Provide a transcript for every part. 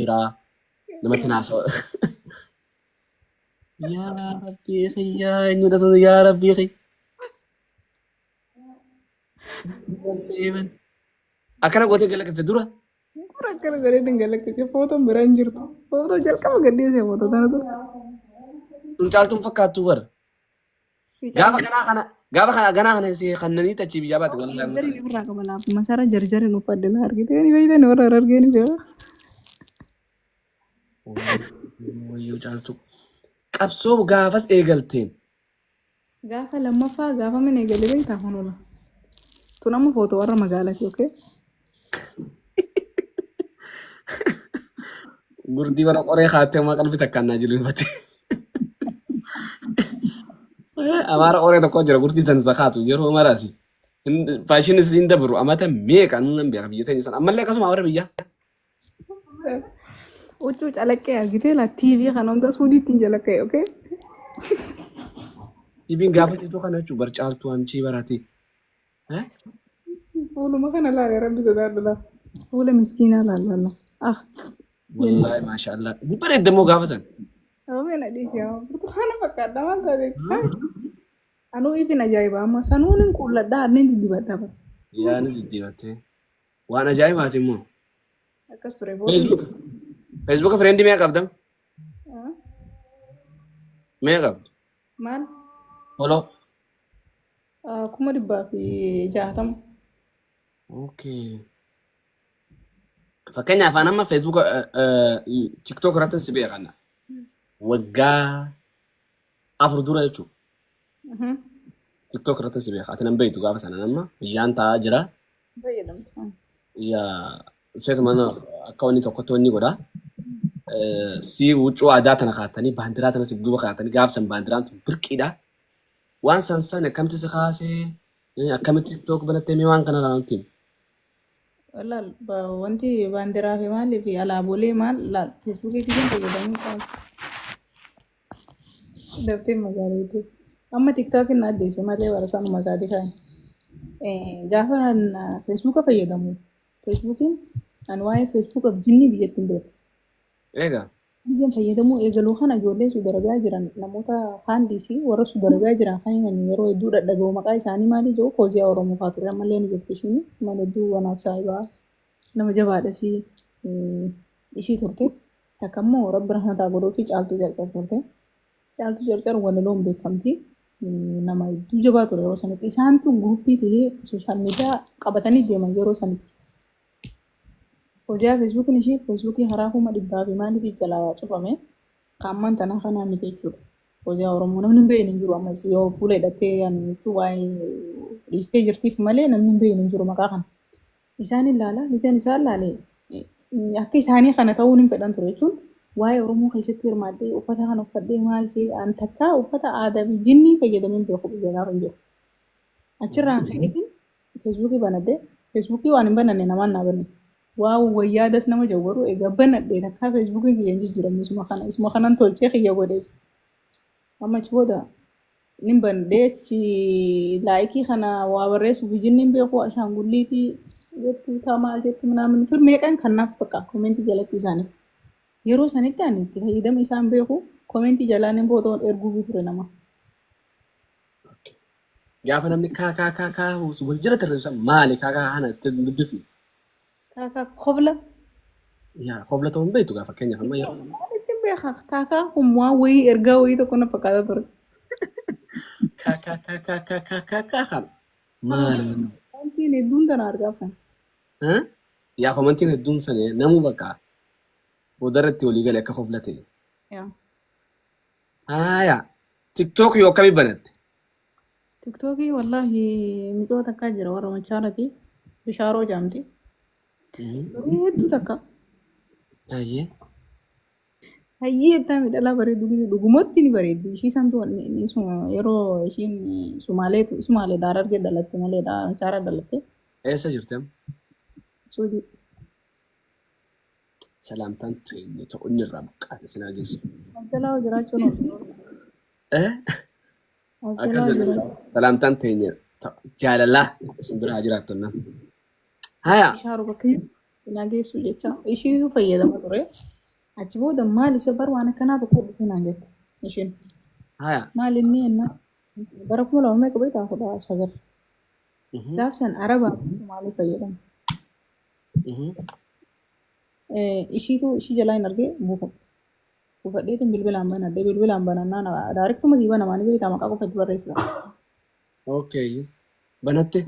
Jira. Namatti naasawa. Yaa Rabbii kiyyaa, eenyudha tun, yaa Rabbii kiyya. Akkana gootee galakkifte dura. Suuraa akkana godhee dhangalaqqise, footoon biraa hin jirtu. Footoo jalqaba gadhiise footoo tana ture. Tun Caaltuun fakkaattuu bara. Gaafa kanaa kana, gaafa kana ganaa kana si kannanii achii biyyaa baate wallahi. Jarjariin ofirraa qaba laaf masara jarjariin uffadhe na argite ni beeytan, warra argee ni beeka. Wayyoo Caaltuu. Qabsoo gaafas eegalteen. Gaafa lammaffaa gaafa mana eegalee beektaa kun ola. Tun amma footoo warra magaalaati, okay? Gurdii bara qoree kaattee homaa qalbii takkaan naa jilbifate. Amaara qoree tokko jira, gurdii tan kaatu yeroo maraasi. Faashinis hin dabru, amata meeqa nuun nan beeka biyya teenya sana. Ammallee akkasuma warra biyyaa. Huccuu calaqqee argitee laa, TV kana hunda suudiitti hin calaqqee, okay? TV'n gaafa cituu kana jechuun bar Caaltuu anchii barate. Fuuluma kana laale, rabbi sodaadhu laa. Fuula miskiinaa laalla. Ah. Wallaahi maashaallah. Ni bareedda immoo gaafa san. Oomeen adiis yaa burtukaana fakkaadha maal taate? Anuu ifin ajaa'iba, amma sanuun hin quulladhaa, anneen diddibadha bara. Yaa, ni diddiibattee. Waan ajaa'ibaati immoo. Akkas ture booda. Facebook. Facebook friend meeqa qabda? Meeqa qabda? Maal? Follow. 160,000. Okay. Fakkeenyaaf an amma Facebook, TikTok irratti si beekan. Waggaa 4 dura jechuudha. TikTok irratti si beeka. Ati nan beektu gaafa sana, amma biyyaan taa'aa jira. Fayyadamtu. Yaa, seetuma akka wanni tokkotti wanni godha. Si huccuu aadaa tana kaatanii, baandiraa tana si duuba kaatanii, gaafa san baandiraan tun birqiidha. Waan san san akkamitti si kaasee, akkamitti TikTok banattee, mee waan kana nutti himi. Laal, wanti baandiraa fi maalii fi alaabolee maal, laal, Feesbuukii kiyyaan fayyadamuu qabu. Daftee magaalaa amma TikTokin na addeesse malee bara sanuma isaati kan. Gaafa Feesbuuka fayyadamu, Feesbuukiin ani waa'ee Feesbuukaaf jinnii biyyatti hin beeku. Egaa. Gizeen fayyadamuu eegaluu kana ijoollee Suudi Arabiyaa jiran, namoota kaandiisii warra Suudi Arabiyaa jiran kan yeroo hedduu dhadhaga'u maqaa isaanii maali jiru, Fooziyaa Oromoo fa'aa ture, ammallee ni jirti ishiin, nama hedduu wanaaf saayibaa nama jabaadha si ishii turte. Takka immoo rabbi rahmataa godhuu fi Caaltuu Carcar turte. Caaltuu Carcar walaloon beekamti. Nama hedduu jabaa ture yeroo sanitti. Isaantu guruppii ta'ee social media qabatanii deeman yeroo sanitti. Fooziyaa Feesbuukiin ishii Feesbuukii karaa 100,000 fi maaliif jalaa cufame, kaamman tanaa kanaa miti jechuudha. Fooziyaa Oromoo namni hin beekne hin jiru, amma isii yoo fuula hidhattee yaani jechuun waa'ee dhiistee jirtiif malee namni hin beekne hin jiru maqaa kana. Isaan ilaala, isaan isaan laale, akka isaanii kana ta'uun hin fedhan ture jechuun waa'ee Oromoo keessatti hirmaadhee uffata kana uffadhee maal jee, an takkaa uffata aadaa fi jinnii fayyadamee hin beeku biyya gaafa hin jiru. Achirraan ka'eetiin Feesbuukii banadhee, Feesbuukii waan hin bananne namaan naa banne. Waa wayyaadas nama jawwaru egaa banadhee takkaa Feesbuukiin kiyya hin jijjiiramne, isuma kana isuma kanan tolchee kiyya godhee. Amma achi booda nin banadhee achi like kana waa barreessuuf jinni hin beeku, ashaangulliitii jettu taa maal jettu minaamin fir meeqan kanaaf bakka comment jalatti isaaniif. Yeroo sanitti ani itti fayyadama isaan beeku, comment jalaan hin footoon erguufii ture nama. Gaafa namni kaa kaa kaa kaa wal jala tarreessu maali kaa kaa kana itti dubbifne? Kaakaa kofla. Yaa, kofla ta'uu hin beektu gaafa fakkeenyaaf amma yeroo. Maalitti beeka, kaakaa kun waan wayii ergaa wayii tokko na fakkaata ture. Kaa kaa kaa kaa kaa kaa kaa kaa kana maali? Wantiin hedduun tana argaa san. Yaa, commentiin hedduun sana namuu bakka boodarratti walii gale akka kofla ta'e. Yaa. Haaya. TikTok yoo akkamii banatte? Tiktookii wallaahi micoo takkaa jira warra machaarati, Bishaaroo jaamti. Bareedduu takka. Ayyee. Hayyee, itti midhalaa bareedduu gisee dhugumatti ni bareeddi. Ishii santu yeroo ishiin Sumaalee Sumaalee Harargee dhalatte malee Machaara dhalatte. Eessa jirti amma? Suudii. Salaamtaan teenya ta'u inni irraa buqqaate sinaa geessu. Asjalaa jiraachuun oolu. Eh? Asjalaa Akkas jedhu. jiraachuu. Salaamtaan teenya jaalalaa isin bira haa jiraattu. Haya. Bishaaroo bakka Nageessu jecha ishiitu fayyadama ture. Achi booda maal isa bar waan akkanaa tokko dhufe naan jette ishiin. Haya. Maal inni ennaa bara 2000 meeqa beektaa 19. Gaafsan Arabaa maalii fayyadamu? Ishiitu ishii jalaa hin argee buufadhe. Buufadheetiin bilbilaan banadhe bilbilaan banannaan directuma sii bana maanii beektaa maqaa qofa itti barreessita. Okay. Banatte.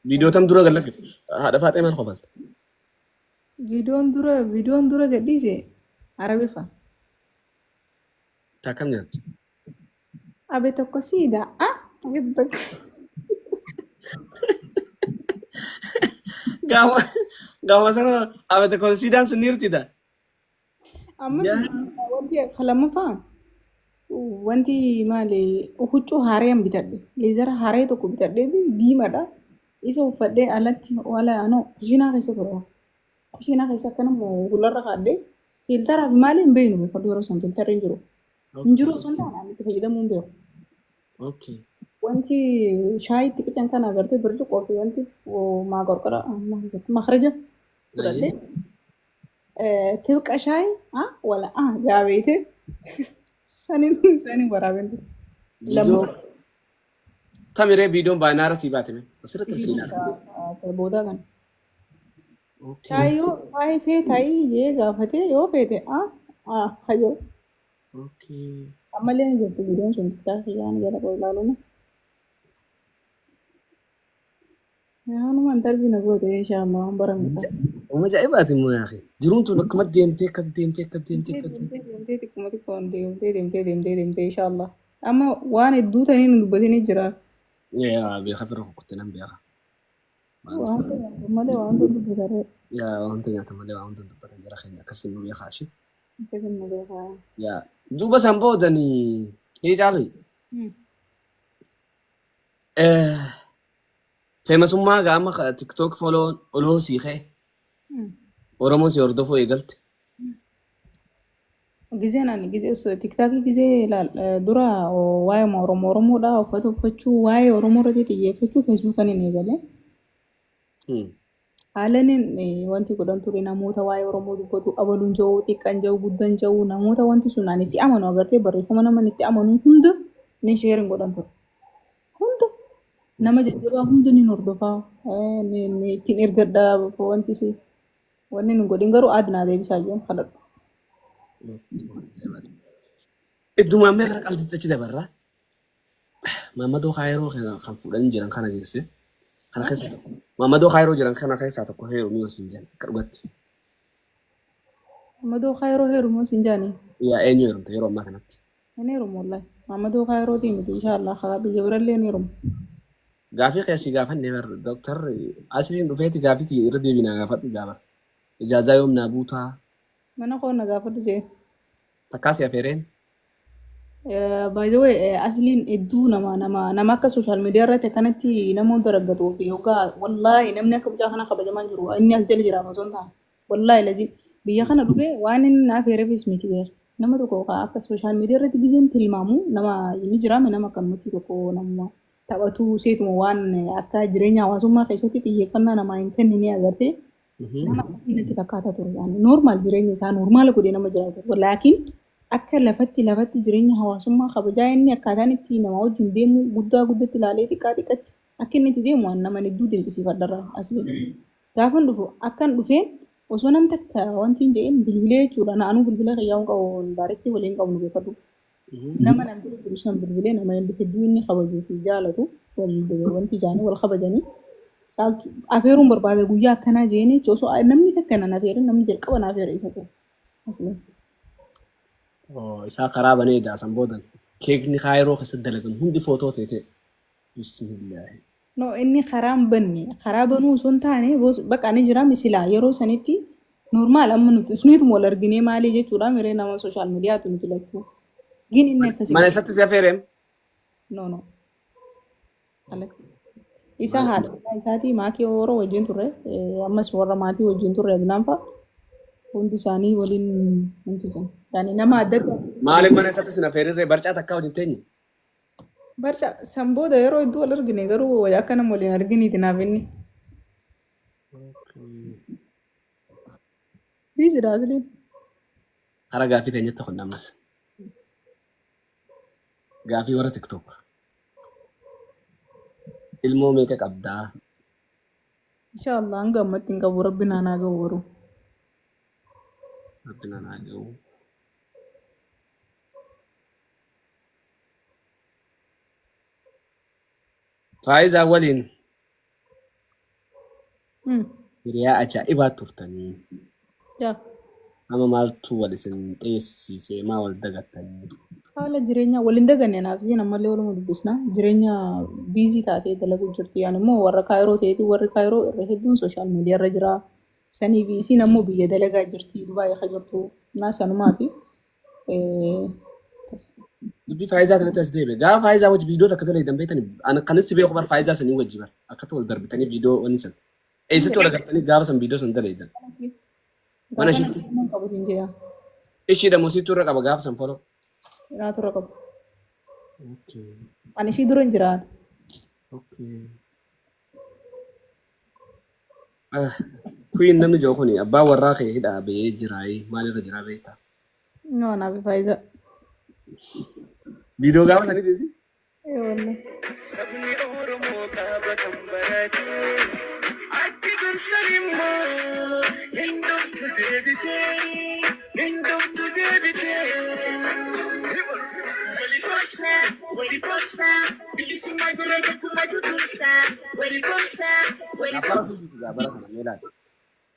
Viidiyoo tam dura gad lakkifte? Haadha faaxee maal kofalte? Viidiyoon dura gadhiise Arabiffaa. Ta akkam nyaattu? Abe tokko siida. Ah! Abe tokko. Gaafa sana abe tokko siidaan sun ni hirtita. Amma Yaa. wanti lammaffaa wanti maali huccuu haaraan bitadhe. Leezara haaree tokko bitadhee diimaadha. Isa uffadhee alatti wala anoo kushiinaa keessa ture. Kushiinaa keessa akkanuma fuularra kaadhee filteraa fi maali hin beeknu beekadhu yeroo san filterri hin jiru. Hin jiru osoo hin taane ani itti fayyadamuu hin beeku. Wanti shaayii itti qican kana agartee bircuqqoo fi wanti maa qorqora makaraja fudhadhee tibqa shaayii wala jaabeete saniin waraabeen ture. Viidiyoo tamiree viidiyoon baay'inaara sii baate mee? Asirratti sii ilaala. Boodaa kana. Shaayii yoo shaayii fee taayii jee gaafatee yoo feete hayyoo. Ammallee ni jirti viidiyoon sun TikTok kiyyaan jala koo ilaaluun. Waanuma interview na goote inshallah waan bara meeqa. Uma ajaa'ibaati immoo yaaqi. Jiruun tun akkuma deemtee akka deemtee akka deemtee akka deemtee. Deemtee deemtee xiqquma xiqqoon deemtee deemtee deemtee deemtee inshallah. Amma waan hedduu taniin hin dubbatini jira. Yaa beeka firra kukkutte nan beeka. Waan nyaatan malee waan hunda dubbataree. Yaa wanta nyaatan malee waan hunda dubbatan jara keenya akkasii nu beekaa ishee. Akkasii nu beekaa. Yaa duuba san boodanii ni caalu. Famousummaa gaama TikTok follow oloo sii ka'e. Oromoon si hordofuu eegalte. Gizeen ani gizee TikTokii gizee ilaal dura waa'ee Oromoo Oromoodha uffata uffachuu waa'ee Oromoo irratti xiyyeeffachuu Facebookan hin eegale. Haalaan wanti godhan ture namoota waa'ee Oromoo dubbatu abaluun ja'uu xiqqaan ja'uu guddaan ja'uu namoota wanti sun ani itti amanu agartee barreeffama nama itti amanu hunda ni sharing godhan ture. Hunda nama jajjabaa hunda ni hordofaa ittiin ergadha wanti si wanni nu godhin garuu adnaa deebisaa jiran kadhadhu. Iddumaan mee gara qalbitti achi dabarra. Maammadoo Kaayiroo kan fuudhanii jiran kana geesse. Kana keessaa tokko. Maammadoo Kaayiroo jiran kana keessaa tokko heerumii osoo hin jedhan akka dhugatti. Maammadoo Kaayiroo heerumoo siin jaanii. Yaa eenyu heerumte yeroo ammaa kanatti? Hin heerumu wallahi. Maammadoo Kaayirootii miti inshallah karaa biyya birallee hin heerumu. Gaafii keessi gaafanne bar dooktar Asliin dhufeeti gaafii irra deebinaa gaafadhu gaafa. Ijaazaa yoom naa buutaa? Mana koo na gaafadhu jee. Takkaa si afeereen? By the way, asliin hedduu nama akka social media irratti akkanatti nama hunda raggatuu fi yookaan wallaahi namni akka mucaa kana kabajamaa jiru inni as jala jira osoo hin taane wallaahi lazii biyya kana dhufee waan inni naaf heerefis miti beera. Nama tokko akka social media irratti gizeen tilmaamu nama inni jiraame nama akkanumatti tokko nama taphatu seetuma waan akka jireenya hawaasummaa keessatti xiyyeeffannaa namaa hin kennine agartee nama akkasii natti fakkaata ture. Normal jireenya isaa normal godhee nama jiraatu. Laakiin akka lafatti jireenya hawaasummaa kabajaa inni akkaataan itti nama wajjin deemu guddaa guddatti ilaalee xiqqaa xiqqatti akka inni itti deemu waan nama hedduu dinqisiifadharraa asli. Gaafan dhufu akkan dhufeen osoo namni takka wanti hin jedhin bilbilee jechuudha. Naanuu bilbila kiyyaa'uu qabu directii waliin qabnu beekadhu. Nama nan bira jiru san bilbilee nama hedduu inni kabajuu fi jaalatu wanti jaanii wal kabajanii caaltu afeeruun barbaada guyyaa akkanaa jeeni osoo namni takka nan afeerin namni jalqaba na afeere isa ture. Asli. Isaa karaa banee daasan boodan keekni Kaayiroo keessatti dalagamu hundi footoo teete. Bismillaahi. No, inni karaa hin banne karaa banuu osoo hin taane bakka ani jira misilaa yeroo sanitti normal amma nuti isniituma wal arginee maalii jechuudha miree nama social mediaati nuti lachuu. Gin inni akkasii. Mana eessatti si afeereem? No. Alatti. Isa haadha manaa isaatii maakii warra wajjin turre ammas warra maatii wajjin turre Adnaan fa'a hundi isaanii waliin wanti jiran. Yaani nama adda addaa. Maaliif mana eessatti si afeerirree barcaa takkaa wajjin teenye? Barca san booda yeroo hedduu wal argine garuu akka nama waliin arginiiti naaf inni. Biizidha asliin. Karaa gaaffii teenyatti kun ammas. Gaaffii warra TikTok. Ilmoo meeqa qabdaa? Inshallah hanga ammatti hin qabu rabbi naanaa ga'u garuu. Rabbi naanaa ga'u. Faayizaa waliin hiriyaa ajaa'ibaa turtanii. Yaa. Amma maaltu wal isin dheessisee maa wal dagattanii? Haala jireenyaa waliin daganne naaf isiin ammallee waluma dubbisna. Jireenya biizii taatee dalaguu jirti. Yaan immoo warra Kaayiroo ta'eeti warri Kaayiroo irra hedduun sooshaal miidiyaa irra jira. Sanii fi isiin ammoo biyya dalagaa jirti. Dubaayii ka jirtu. Naa sanumaa fi Dubbii Faayizaa kanatti as deebi'e. Gaafa Faayizaa wajji viidiyoo takka dalagdan beektanii ana kanis si beeku bar Faayizaa sanii wajji bar akkatti wal darbitanii viidiyoo wanni san. Eessatti wal agartanii gaafa san viidiyoo san dalagdan? Mana Gaafa ishiitti. nama qabu siin jedha. Ishiidha moo siitu irra qaba gaafa san follow? Naatu irra qabu. Okay. Ani ishii dura hin jiraan. Okay. Queen namni jiru kuni abbaa warraa kee hidhaa ba'ee jiraayee maalirra jiraa beektaa? No anaaf Faayizaa. Viidiyoo gaafa sanii teessi? Ee wallahi. Sabni Oromoo qaba kan barate akki dursan immoo hin dhuftu deebitee hin dhuftu deebitee. Wali gorsa, wali gorsa, bilisummaa jira tokkummaa tutursa, wali gorsa, wali Bara suutii gaa bara kana mee ilaali.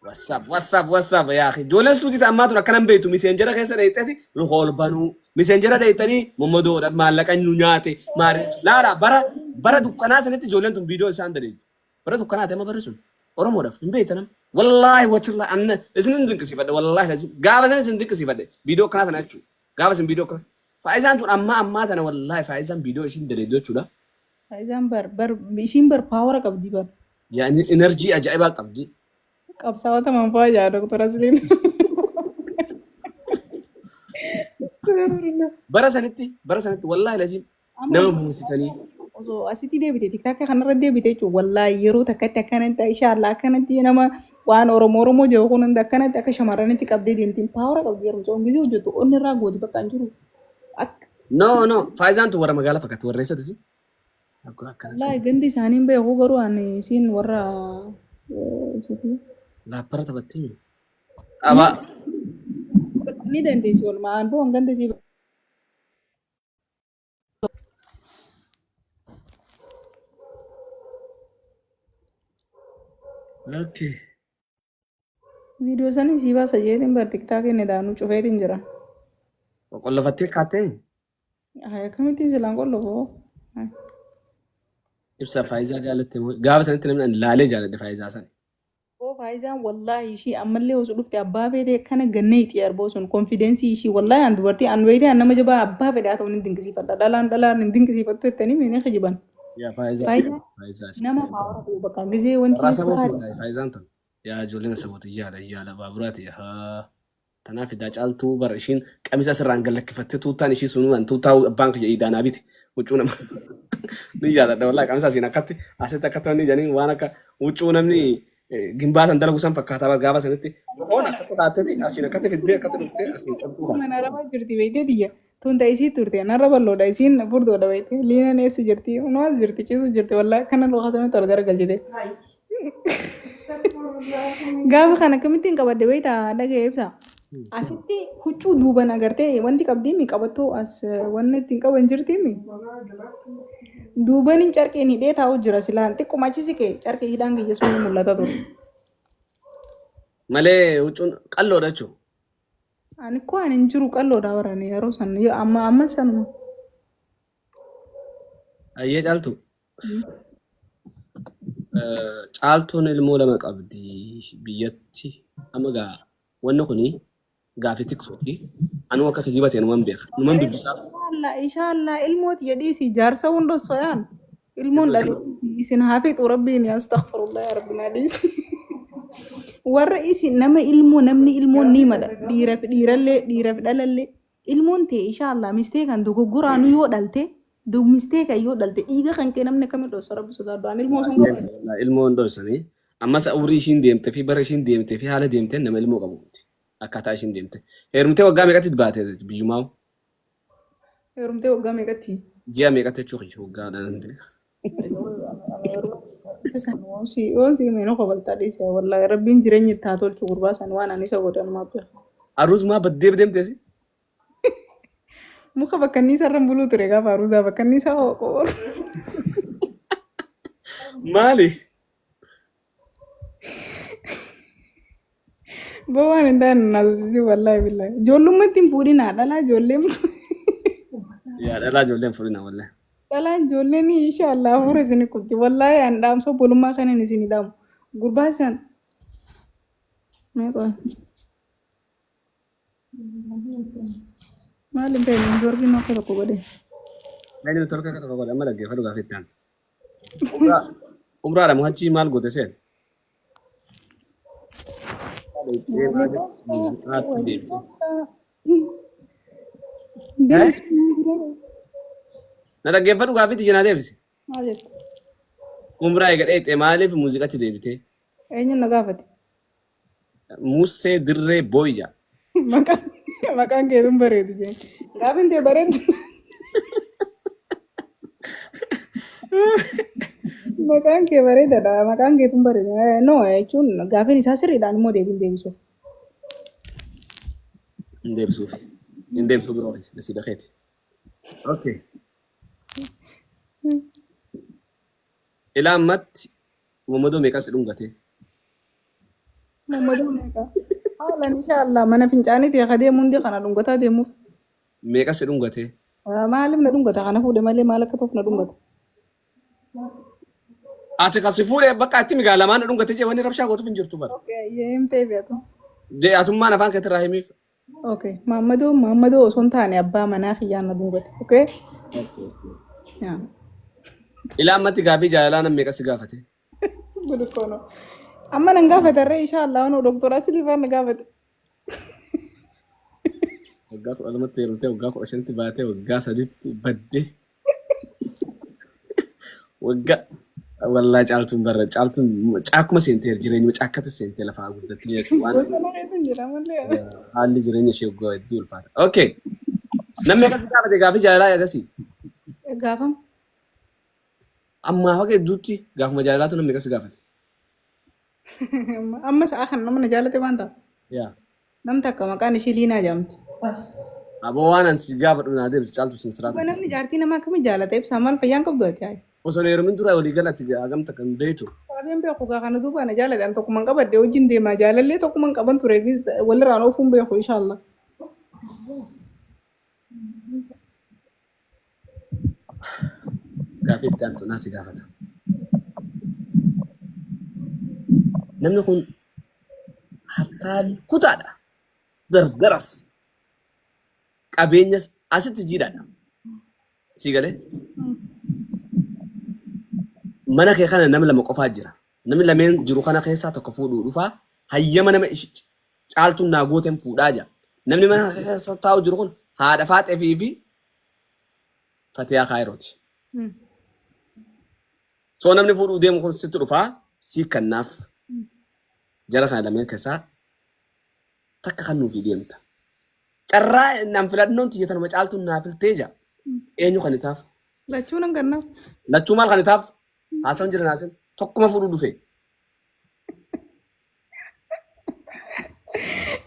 WhatsApp, WhatsApp, WhatsApp yaa akhi. Ijoolleen suutii ammaa tun akkanan beektu miseenjera keessa dheeyxeeti luka ol banuu. Miseenjera dheeyxanii mommodoodha maallaqa nu nyaate maari. Laala bara bara dukkanaa sanitti ijoolleen tun viidiyoo isaan dadeetu. Bara dukkanaa ta'e amma barri sun Oromoodhaaf hin beektan amma. Wallaahi wachirla anna isin hin dinqisiifadhe wallaahi lazim gaafa san isin dinqisiifadhe viidiyoo akkanaa tana jechuudha. Gaafa isin viidiyoo akkana. Faayizaan tun ammaa ammaa tana wallaahi faayizaan viidiyoo ishiin dadeetu jechuudha. Faayizaan bar bar ishiin bar paawara qabdi bar. Yaani enerjii ajaa'ibaa qabdi. Qabsaa'ota manfaa jaa Dr. Asliin. Astagfirullah. Bara sanitti wallaahi lazim nama buusitanii. Osoo asitti deebite tiktaakka kanarra deebite jechuun wallaahi yeroo takkatti akkanatti inshallah akkanatti nama waan Oromoo Oromoo jedhu kun hunda akkanatti akka shamarranitti qabdee deemtiin paawara qabdi yeroo mucaan gisee hojjettu onni irraa gooti bakka hin jiru. Akka No, no. Faayizaan tun warra magaalaa fakkaatti warra eessatti si? Akkoo akkanatti. wallaahi gandi isaanii hin beeku garuu ani isiin warra isiitii. Laappara taphattii mi? Abaa. Ni dandeessi walumaa an boon ganda isii Okay. Viidiyoo sanii sii baasa jeetiin bar tiktaakii inni daanuu cufeetiin jira. Qollafattee kaattee mi? Haa akkamittiin silaan qollofoo? Ibsa Faayizaa jaalatte moo? Gaafa sanitti namni ani laalee jaaladhe Faayizaa sana. Oo Faayizaan wallaahi ishii ammallee osoo dhufte abbaa feetee akkana gannee itti arboo sun konfidensii ishii wallaahi an dubartii an beeytee an nama jabaa abbaa fedhe haa ta'u ni dinqisiifadha. Dhalaan dhalaan hin dinqisiifattu jettanii miini kijiban. Yaa Faayizaa. Faayizaan Faayizaa. nama paawara qabu bakka gisee wanti Warraa hedduu sabooti haadha. Faayizaan tun. Yaa ijoolleen sabooti yaala yaala baaburaati. Haa. Tanaaf idaa caaltuu bara ishiin qamisa asirraan gallakkifattee tuuttaan ishii sunuudhaan tuuttaa abbaan kiyya idaanaa bite. Huccuu nama ni jaalladha wallaahi qamisa asiin akkatti asitti akkatti wanni jedhanii waan akka huccuu namni gimbaatan dalagu san fakkaataa bar gaafa sanitti roon akkatti taatteeti asiin akkatti fiddee akkatti dhuftee asiin cabxuu kana. Mana arabaa jirti beektee tiyya. Tun ta'e isii turte narra bal'oodha isiin furdoodha beektee. Liinaan eessa jirti? Unuwaas jirti ciisu jirti wallaahi kana lukaasamitti ol garagalchite. Gaafa kana akkamittiin qabadde beektaa dhaga'ee ibsa. Asitti huccuu duuban agartee wanti qabdiimi qabattoo as wanni ittiin qaban jirtiimi. Duubaniin carqeen hidhee taa'u jira silaan xiqquma achi siqee carqee hidhaan kiyya sun ni mul'ata ture. Malee huccuun qalloodha jechuudha. Ani koo ani hin jiru qalloodha barani yeroo san yoo amma amma sanuma. Ayyee caaltu. Caaltuun ilmoo lama qabdi biyyatti amma gaa wanni kuni gaafii tiktookii anuu akka kijiba ta'e numan beeka numan dubbisaaf. Inshallah inshallah ilmooti jedhiisi jaarsa hundoo soyaan ilmoon Ilmoo ishee. dhalee isin haa fixu rabbiin astaghfirullah yaa rabbi naa dhiisi. Warra isin nama ilmoo namni ilmoon ni mala dhiira fi dhiirallee dhiira fi dhalallee ilmoon ta'e inshallah mistee kan dogoggoraanu yoo dhalte mistee kan yoo dhalte dhiiga kan kee namni akkamitti dhoossa rabbi sodaadhu ani ilmoo sun qabu. Ilmoo hin dhoksanii ammas umrii ishiin deemtee fi bara ishiin deemtee fi haala deemteen nama ilmoo qabu miti. Akkaataa ishiin deemte. Heerumtee waggaa meeqatti baate biyyumaa? Heerumtee waggaa meeqatti? Ji'a meeqatti jechuu kiyya waggaadhaan. Waan si meena kobaltaa dhiise wallaahi rabbiin jireenya itti haa tolchu gurbaa san waan ani isa godhan maaf beeku. Aruuzumaa baddee deemteesi? Muka bakka inni isarra buluu ture gaafa aruuzaa bakka inni isaa hooqoo. Maali? Boo waan hin taane na haasofsiisii wallaahi billaahi. Ijoollummaatti hin fuudhinaa dhalaa ijoolleen. Yaa dhalaa ijoolleen fuudhina wallaahi. Dhalaa ijoolleen inshaallah hafuura isin kutti wallaahi an dhaamsa obbolummaa kanan isin dhaamu. Gurbaa san. Meeqa? Maal hin ta'e jorbiin akka tokko godhe. Eenyu torka akka tokko godhe amma dhaggeeffadhu gaafa itti aantu. Umraadha moo achii maal goote seen? Muuziqaatti deemte. Na dhaggeeffadhu gaaffii tiyya naa deebisi. Maal jette? Umraa eega dheexxe maaliif muuziqaatti deebite? Eenyuun na gaafate? Musee Dirree Booyya. Maqaan maqaan kee sun bareedu jee. Gaafin tee bareedu. Maqaan kee bareedaadha. Maqaan kee tun bareeda. No jechuun gaafin isaa sirriidhaan immoo deebiin deebisuuf. Hin deebisuuf. Hin deebisuu biroo nasiiba keeti. Okay. Ilaa ammatti Mammadoo meeqas si dhungate? Mammadoo meeqa? Haalan inshaallah mana fincaaniiti akka deemu hundi kana dhungataa deemuuf. Meeqas si dhungate? Maaliif na dhungata kana fuudhe malee maal akka ta'uuf na dhungata. Ati kasi fuudhe bakka itti migaa lamaan na dhungate jee wanni rabshaa gootuuf hin jirtu bara. Okay, himtee beeku. Jee atummaan afaan keetirraa himiif. Okay, Maammadoo Maammadoo osoo hin taane abbaa manaa kiyyaan na dhungate. Okay? Yaa. Ilaa ammatti gaafii jaalalaa nam meeqa si gaafate? Gulukono. Amma nan gaafatarree inshaallah onoo doktora Asilii na gaafate. Waggaa 12tti heerumtee waggaa 15tti baatee waggaa 3tti baddee. Waggaa wallaa caaltuun barra caaltuun caakkuma seentee jireenyuma caakkatti seentee lafaa guddattee jechuudha. Waan Bosona keessa hin jira malee. haalli jireenya ishee waggaa hedduu ulfaata. Okay. Namni akkasii gaafate gaafii jaalalaa agasii. Gaafam. Ammaa haga hedduutti gaafuma jaalalaatu namni akkasii gaafate. Amma sa'a kana nama na jaalate waan ta'a. Yaa. Namni akka maqaan ishii Liinaa jedhamti. Aboo waan ani si gaafadhu naa deebisu caaltu sin siraata. Duuba namni jaartii namaa akkamii jaalata ibsaa maal fayyaan qabdu ati hayi. Osoo hin heerumin dura walii galatti hagam takka hin beektu. Sababiin beeku gaa kana duuba na jaalate an tokkuman qabadde wajjin deemaa jaalallee tokkuman qaban ture walirraan oofuun beeku inshaallah. Gaafii itti aantu naa si gaafata. Namni kun harkaan kutaadha. Dardaras. Qabeenyas asitti jiidhaadha. Sii galee? Mana kee kana nama lama qofaa jira. Namni lameen jiru kana keessaa tokko fuudhuu dhufaa hayyama nama caaltuun naa gooteen fuudhaa jira. Namni mana kee keessa taa'u jiru kun haadha faaxee fi Fatiyaa Kaayirooti. So namni fuudhuu deemu kun sitti dhufaa sii kannaaf jara kana lameen keessaa takka kan nuufii deemta. Carraa naan filannoon tiyya tanuma caaltuun naa filtee jira. Eenyu kan itaaf? Lachuu nan gannaaf. Lachuu maal kan itaaf? Haasawwan jiran haasin tokkuma fuudhuu dhufe.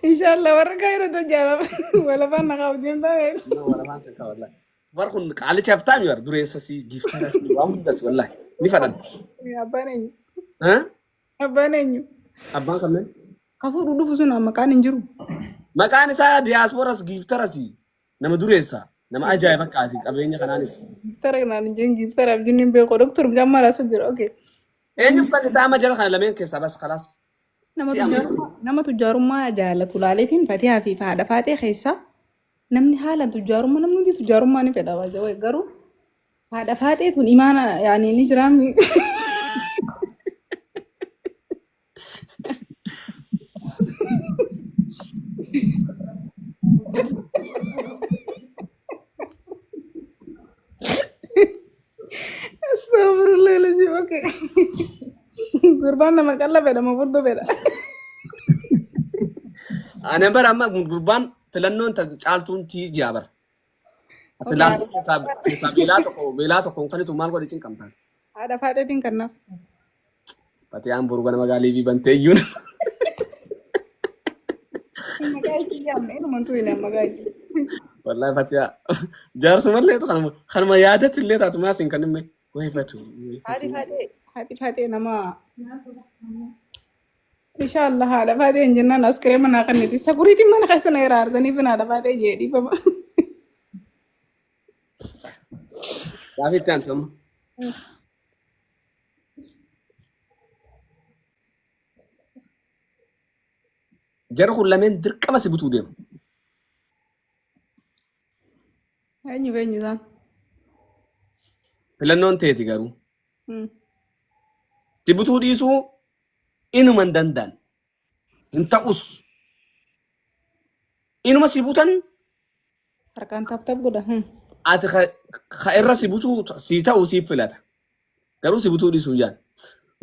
Inshaallah warra Kaayiroo jaalala walafaan na qabu deemtaa. Walafaan sin ka'a wallahi. War kun qaalicha haftaami war dureessa si giiftara si waan hundas wallahi ni fadhan. Abbaan eenyu? Ha? Abbaan eenyu? Abbaan kanneen? Ka fuudhu dhufu sun maqaan hin jiru. Maqaan isaa diyaaspooras giiftaras nama dureessa nama ajaa'iba akkaati qabeenya kanaanis. Giiftara naan hin jeen giiftara abdiin hin beeku doktor mucaan maal asoo jira okay. Eenyuuf kan itti amma jara kana lameen keessaa bas kalaas. Nama Si amma. tujjaarummaa nama tujjaarummaa jaalatu laaleetiin Fatihaa fi haadha faaxee keessaa namni haala tujjaarummaa namni hundi tujjaarummaa ni fedha baay'ee garuu haadha faaxee tun imaana yaani ni jiraam. Astaghfirullah lazim okay. Gurbaan nama qalla fedha ma furdoo fedha. Ani bara amma gurbaan filannoon ta caaltuun tii jaa bara. Ati Okay, laaltuu keessaa beelaa tokko hin kanitu maal godhe cinqamtaan. Haadha faaxeetiin kannaaf. Fatiyaan boru ganama gaalii bantee iyyuun. Maqaa isii yaamne inumantuu hin maqaa isii. Wallahi Fatiyaa jaarsumallee kanuma yaadatti illee taatu maas hin kaninne. Wayifatu. Haadhi faaxee nama Inshallah haadha faaxee hin jennaan askiree manaa kanniti. Sakuriitiin mana keessa na iraarsanii fin haadha faaxee jee dhiifama. Gaafii itti aantu amma. Jarri kun lameen dirqama si butuu deemu. Eenyu fi eenyu isaan? Filannoon teeti garuu. Si butuu dhiisuu inuma hin danda'an. Hin ta'us. Inuma si butan. Harkaan tap tap godha. Ati ka irra si butuu si ta'u siif filata. Garuu si butuu dhiisuu jaan.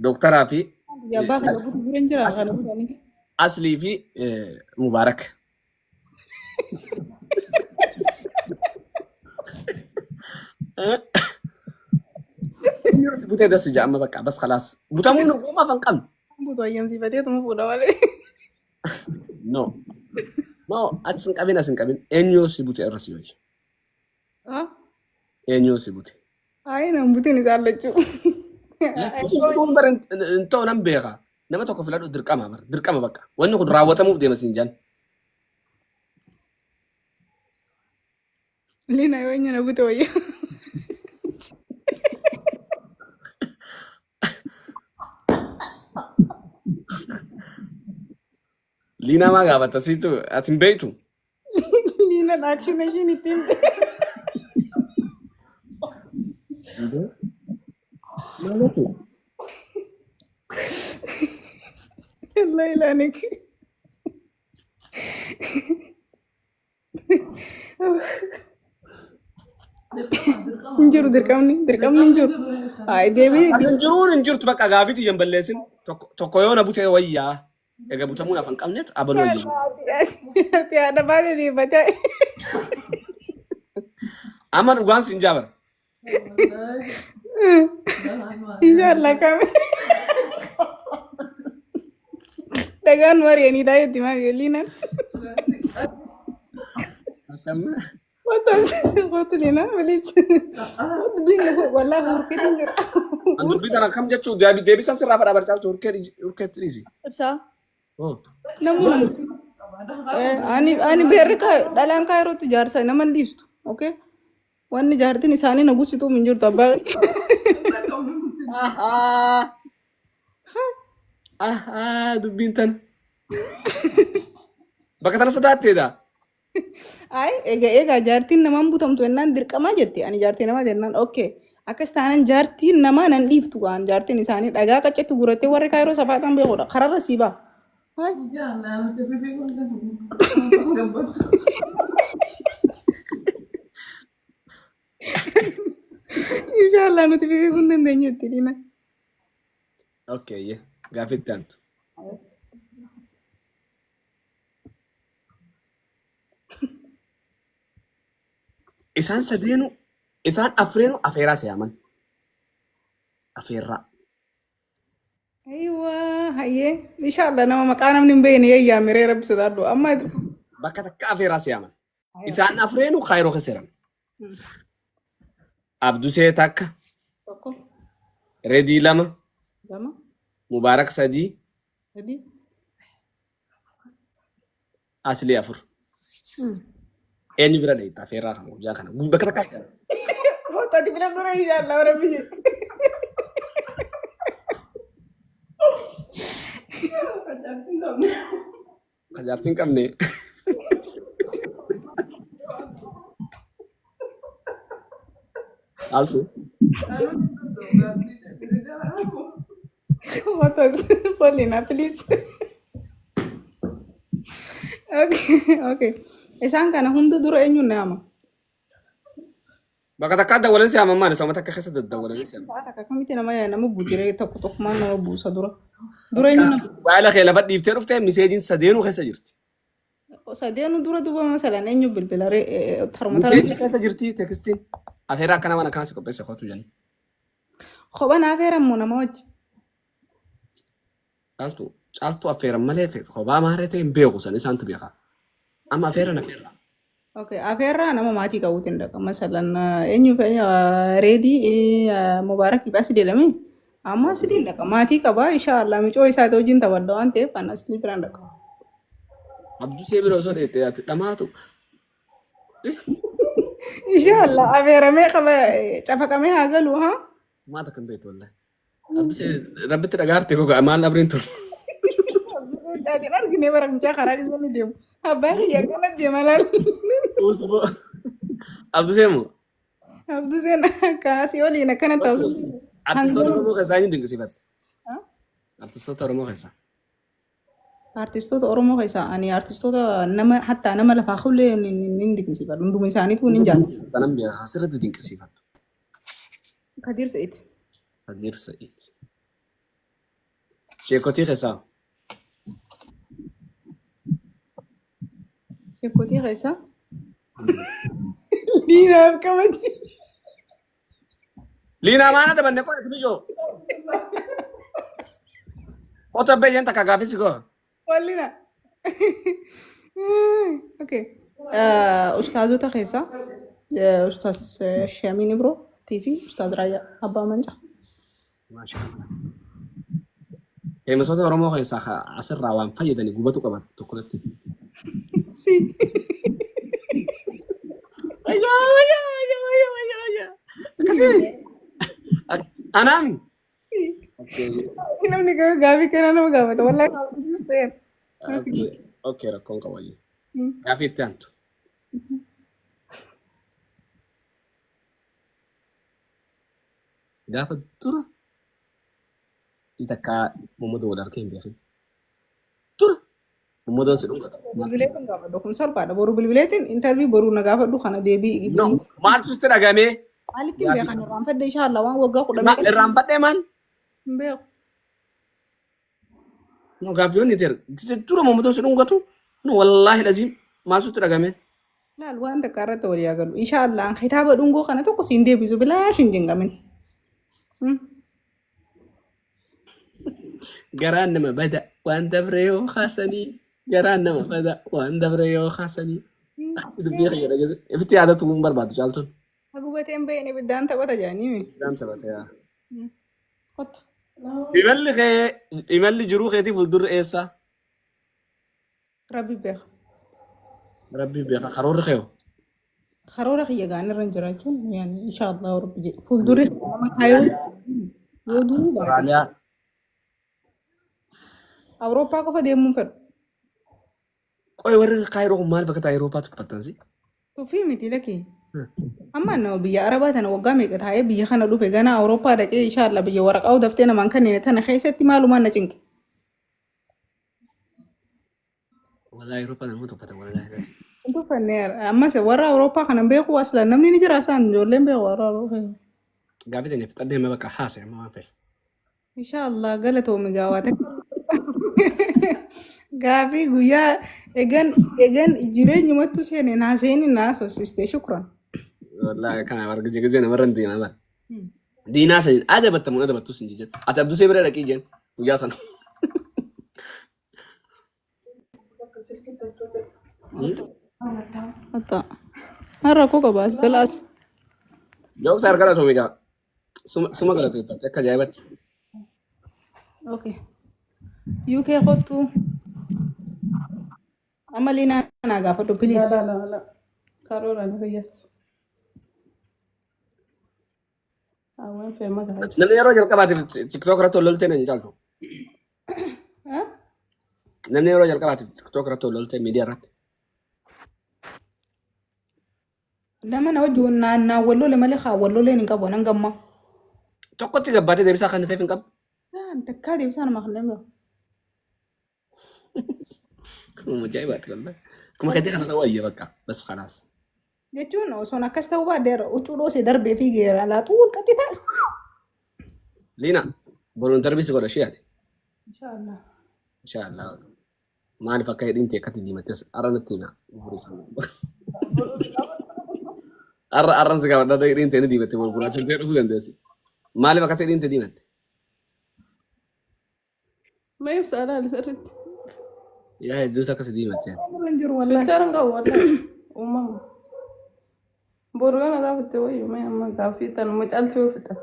Dooktaraa fi Biyya abbaa kana butu bira hin jira kana butanii. Aslii fi Mubaarak. Yoo si butee das ija amma bakka bas khalaas. Butamuun uumaaf hin qabnu. Butu ayyamsiifatee tuma fuudha malee. No. No, achi hin qabin as hin qabin. Eenyu yoo si bute irra si wayya. Eenyu yoo si bute. Ayi nan butin isaan lachuu. Lachuu si butuun bara hin ta'u nan beeka. Nama tokko filadhu dirqama bara dirqama bakka. Wanni kun raawwatamuuf deema siin jaan. Lina yoo eenyu na bute wayya. Liinaa maa gaafatta siitu ati hin beektu. Liinaan action ishiin ittiin Maal jechuudha? Allah ilaanik. Hin jiru dirqamni dirqamni hin jiru. Ay deebii Kan hin jiruun hin jirtu bakka gaafii tiyya hin balleessin. Tokko yoo na butee wayyaa. Egaa butamuun afan qabneet abaloo wayyaa. Ati haadha baatee deeffatee. Amma dhugaan siin jaabara. Inshallah kame. Dhagaan mari'anii taa'etti maal Liinaan. What Liina please. What being wallahi hurkeetiin jira. An dubbii tana kam jechuu deebisan sirraa fadhaa barcaaltu hurkeetti dhiisi. Ibsaa. Namni ani beerri dhalaan kaayirootti jaarsa nama hin dhiistu. Okay? Wanni jaartiin isaanii na gusituu hin jirtu abbaa. Ahaa. Ahaa dubbiin tana. Bakka tana sodaatteedha. Ay egaa jaartiin namaan butamtu jennaan dirqamaa jetti. Ani jaartii namaa jennaan okay. Akkas taanaan jaartiin namaa nan dhiiftu waan jaartiin isaanii dhagaa qaccetti gurattee warri kaayiroo safaatan beekudha. Kararra sii ba'a. Ay. Inshallah nuti fiiguu hin dandeenyu itti dhiina. Okay, gaaffii itti aantu. Isaan sadeenu isaan afreenu afeeraa siyaaman. Afeerraa. Aywa hayyee inshallah nama maqaa namni hin beekne yayyaa miree rabbi sodaadhu amma. Bakka takka afeeraa siyaaman. Isaan afreenu kaayiroo keessa jiran. Abdusee takka, Tokko. Redii lama, Lama. Mubaarak sadii, Sadii. Aslii afur. Eenyu bira dheeyta afeerraa kana guyyaa kana bakka takka afeerraa. Ati bira dura inshallah rabbi. Kan jaartii hin qabne. Altu. What was Paulina, please. Okay. Isaan kana hunda dura eenyuun nama? Bakka takkaa dawwalan si haman maali? Sama takka keessa daddawwalanii si haman. Sa'a takka akkamitti nama buujiree tokko tokkumaan nama buusa dura. Dura eenyuun nama? Waa'ee kee lafa dhiiftee dhuftee miseejiin sadeenuu keessa jirti. Sadeenu dura duuba masalan eenyu bilbila tarma tarma. Miseejii keessa jirti tekstiin. Afeerraa akkana waan akkana si qopheesse kootu jenni. Kopha naaf heerammoo nama wajji. Caaltuu caaltuu affeeran malee kophaa maarree ta'e hin beeku san isaantu beeka. Amma afeeran afeerra. Okay, afeerraa nama maatii qabuutiin dhaqa. Masalan eenyu fa'i reedii Mubaarak asii deelame. Amma asii dhaqa. Maatii qaba. Inshaallah micoo isaa wajjin taphadha waan ta'eef an asii biraan dhaqa. Abdusee bira osoo dheettee ati dhamaatu. Inshaallah afeeramee qaba cafaqamee haa galu haa. Maal akka hin beektu wallahi. Abdusee rabbitti dhagaarte gogaa maal abriin tun. Daatiin argine bara mucaa karaa keessa ni deemu. Abbaa kiyya akkana deema laal. Usboo. Abdusee moo? Abduseen kaasii oliin akkana ta'u. Artistoota Oromoo keessaa eenyu dinqisiifatta? Artistoota Oromoo keessaa. Artistoota Oromoo keessaa ani artistoota nama hattaa nama lafaa hullee ni dinqisiifadha. Hunduma isaaniitu ni jaalladha. Kanan beekaa asirratti dinqisiifattu. Kadir Sa'id. Kadir Sa'id. Sheekotii keessaa. Sheekotii keessaa. Liinaaf kabaji. Liinaa maana dabanne qola timiyyoo. Qota beeyyan takka gaafisi goo. Wallina. Okay. Ustaazota keessaa Ustaaz Shamiin Ibroo fi Ustaaz Raayyaa Abbaa Mancaa. Maashaallah. Feemasoota Oromoo keessaa asirraa waan fayyadanii gubatu qaban tokkotti. Si. Ayyaa ayyaa ayyaa ayyaa ayyaa. Akkasii. Anaami. Namni gaafii kana nama gaafata. Wallaahi gaafachuu ta'eera. Okay, okay, rakkoon qabu ayyee. Gaafii itti aantu. Gaafa dura takka Muhammadu wal harka hin beekin. Dura Muhammadoon si dhungatu. Bilbileetiin gaafadhu. Kun salphaadha. Boru bilbileetiin intarvii boruu na gaafadhu kana deebii. No, maaltu sitti dhagamee? Maalitti hin beekan irraanfadhe inshaallah waan waggaa kudha meeqa Irraanfadhee maal? hin beeku. No, gaaffiiwwan ni ta'e. Dura Muhammadoon si dhungatu. No, wallaahi laziim maaltu sitti dhagamee? Laal waan takka irratti walii haa galu. Inshaallah kitaaba dhungoo kana tokko siin deebisu bilaash hin jingamin. Garaan nama bada waan dabre yoo kaasanii garaan nama bada waan dabre yoo kaasanii. Dubbii kiyya dhageesse. Ifitti yaadatu hin barbaadu caaltuun. Hagubateen baheen ibiddaan taphata jedhanii. Ibiddaan taphata yaa. Kottu. Imalli kee imalli jiruu keetii fuuldurri eessa? Rabbi beeka. Rabbi beeka. Karoorri kee hoo? Karoora kiyya gaan irra hin jiraachuun yaani inshaallah rabbi jedhe. Fuuldurri nama kaayiroo yoo du'uu baate. Austraaliyaa. Awurooppaa qofa deemuun fedhu. Qoy warri kaayiroo kun maal bakka taa'ee Awurooppaa tuffattan si? Tuffii miti lakki. Amma nama biyya Arabaa tana waggaa meeqa taa'ee biyya kana dhufe gana Awurooppaa dhaqee inshaallah biyya waraqaa daftee namaan kanneen tana keessatti maalumaan na cinqe. Wallahi Awurooppaa nama tuffatan wallahi. Hin tuffanne ammas warra Awurooppaa kana hin beeku aslan namni ni jira isaan ijoolleen beeku warra Awurooppaa. Gaaffii teenya fixadhee hima bakka haasa'e amma waan fedhe. Inshaallah galatoomi gaawaa takka. Gaafii guyyaa egan egan jireenyumattu seene naa seeni naa sossiste shukran. Wallahi kana warra gizee gizee namarra hin deemaa bara. Diinaa saniin adabattamuun adabattus hin jijjiiru. Ati Abdusee bira dhaqii jeen guyyaa sana. Hatta har'a koo qabaas galaas. Dooktar galatoomi gaa. Suma galateeffatte akka ajaa'ibatti. Okay. UK kottu. Amma liinaa naa gaafadhu please. La la la. Karoora na fayyas. Hawwan feemasa ibsa. Namni yeroo jalqabaatiif TikTok irratti ol loltee na hin caaltu. Namni yeroo jalqabaatiif TikTok irratti ol loltee miidiyaa irratti. Nama na wajji naa walloole malee haa wallooleen hin qabu nan gamma. Tokkotti gabbaatee deebisaa kan ta'eef hin qabu. Takkaa deebisaa nama kan danda'u. Ajaa'ibaati wallahi. Kuma keetii kana ta'uu ayya bakka. Bas khalaas. Jechuun osoon akkas ta'uu baadheera huccuu dhoosee darbee fi geera laaxuu wal qaxxitaa. Liina boruun darbii si godha shi'aati. Inshaallah. Inshaallah. Maaliif akka hidhiin ta'e akkatti diimattes har'a natti hima. Har'a har'an si gaafadha hidhiin ta'e ni diimatte wal gurraachomtee dhufuu dandeessi. Maaliif akkatti hidhiin ta'e diimatte? Ma ibsa alaali sirriitti. Yaa hedduutu akkas diimatte. Irra hin jiru wallaahi. Filteera hin qabu wallaahi. Uumama. Boru yoo na gaafatte wayyu mee amma gaaffii tanuma caaltuu yoo fixatte.